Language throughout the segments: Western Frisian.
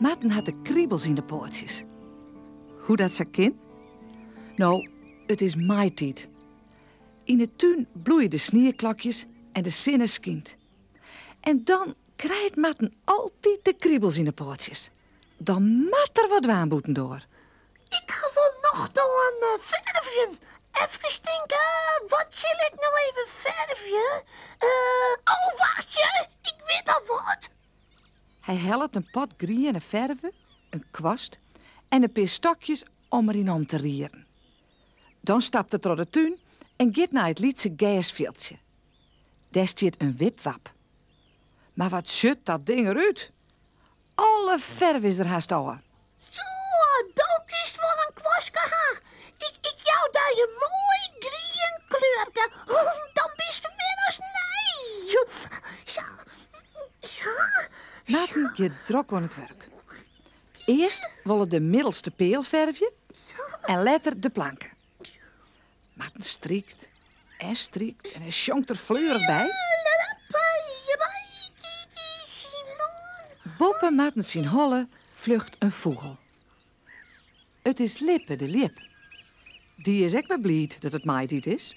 Marten hat de kribels yn de poatsjes. Hoe dat sa kin? No, it is maitiid. Yn 'e tún bloeie de snieklokjes en de sinne skynt. En dan krijt Marten altyd de kribels yn 'e poatsjes. Dan moat er wat dwaan bûtendoar. Ik ha wol nocht oan fervjen. Efkes tinke, wat sil ik no even fervje? Oh, wachtsje, ik wit al wat. Hy hellet in pot griene ferve, in kwast en in pear stokjes om der yn om te rieren. Dan stapt er troch de tún en giet nei it lytse gersfjildsje. Dêr stiet in wipwap. Mar wat sjocht dat ding derút! Alle ferve is der hast ôf. Zo, do kinst wol in kwastke ha. Ik, ik jou dy in moai grien kleurke. Dan bist wer as nij. Sa, sa. Marten giet drok oan it wurk. Earst wol er de middelste peal fervje en letter de planken. Marten strykt en strykt en hy sjongt der fleurich by. Boppe Marten syn holle fljocht in fûgel. It is Lippe de Ljip. Dy is ek wer bliid dat it maitiid is.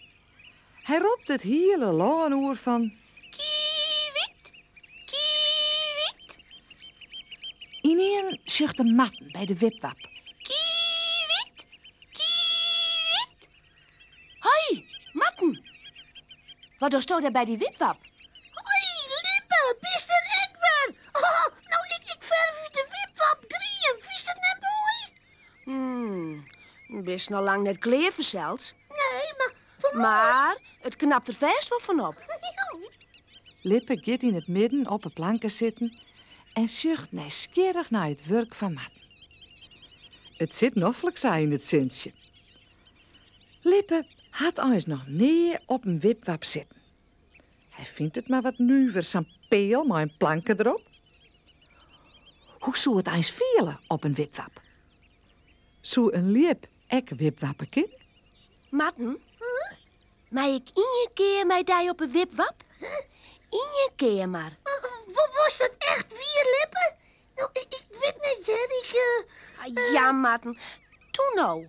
Hy ropt it hiele lân oer fan. Kiewit, kiewit. Ynienen sjocht er Marten by de wipwap. Kiewit, Kiewit! Hoi, Marten! Wat dochsto dêr by dy wipwap? Hoi, Lippe, bist der ek wer? Oh, no, ik, ik fervje de wipwap grien. Fynst it net moai? Hmm, bist noch lang net klear fansels. Nee, mar foar Mar it knapt der fêst wol fan op. Lippe giet yn it midden op 'e planke sitten en sjocht nijsgjirrich nei it wurk fan Marten. It sit noflik sa yn it sintsje. Lippe hat eins noch nea op in wipwap sitten. Hy fynt it mar wat nuver, sa'n peal mei in planke derop. Hoe soe it eins fiele op in wipwap? Soe in ljip ek wipwappe kinne? Marten, mei ik ien kear mei dy op 'e wipwap? Ien kear mar. Wolst dat echt wier, Lippe? No, ik wit net, hear. Ik. Uh... Ja, Marten. Toe no.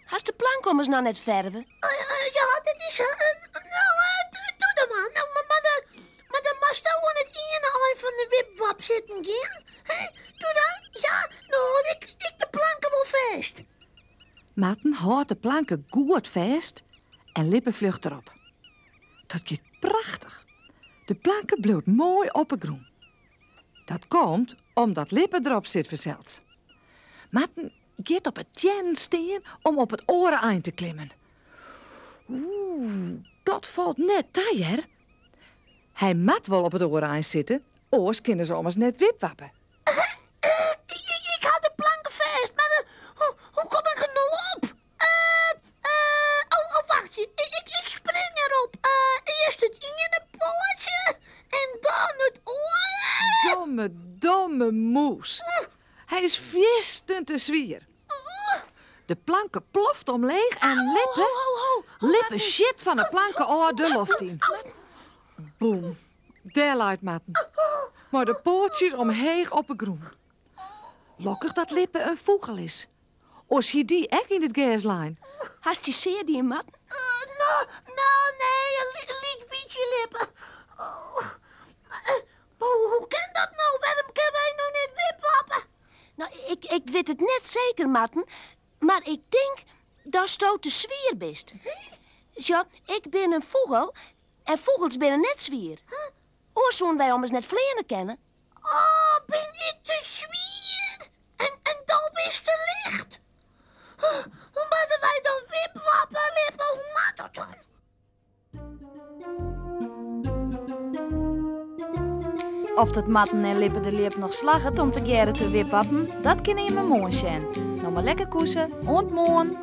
Hast de plank ommers noch net ferve? Ja, dat is. No, doe dan mar. No, mar, mar, mar dan moatsto oan it iene ein fan de wipwap sitten gean. Hè? Doe dan. Ja, no hâld ik, ik de planke wol fêst. Marten hâldt de planke goed fêst en Lippe fljocht derop. Dat giet prachtich. De planke bliuwt moai op 'e grûn. Dat komt omdat Lippe derop sit fansels. Marten giet op 'e teannen stean om op it oare ein te klimmen. Oeh, dat falt net ta, hear. Hy moat wol op it oare ein sitte, oars kinne se ommers net wipwappe. Ik ha de planke fêst, mar hoe kom ik der no op? Eh, eh, oh, oh, wachtsje. Ik, ik, ik spring erop. Eh, earst it iene poatsje en dan it oare. Domme, domme moes. Hy is fierstente swier. De planke ploft omleech en Lippe, Lippe sjit fan 'e planke ôf de loft yn. Boem, dêr leit Marten. Mei de poatsjes omheech op 'e grûn. Lokkich dat Lippe in fûgel is. Oars hie dy ek yn it gers lein. Hast dy sear dien, Marten? No, no, nee, in lyts bytsje, Lippe. Oh, hoe kin dat no? Wêrom kinne wy no net wipwappe? No, ik, ik wit it net seker, Marten, mar ik tink datsto te swier bist. Sjoch, ik bin in fûgel en fûgels binne net swier. Oars soene wy ommers net fleane kinne. Oh, bin ik te swier? En, en do bist te licht? Hoe moatte wy dan wipwappe, Lippe? Hoe moat dat dan? Oft it Marten en Lippe de Ljip noch slagget om tegearre te wipwappen, dat kinne jimme moarn sjen. No mar lekker koese, oant moarn!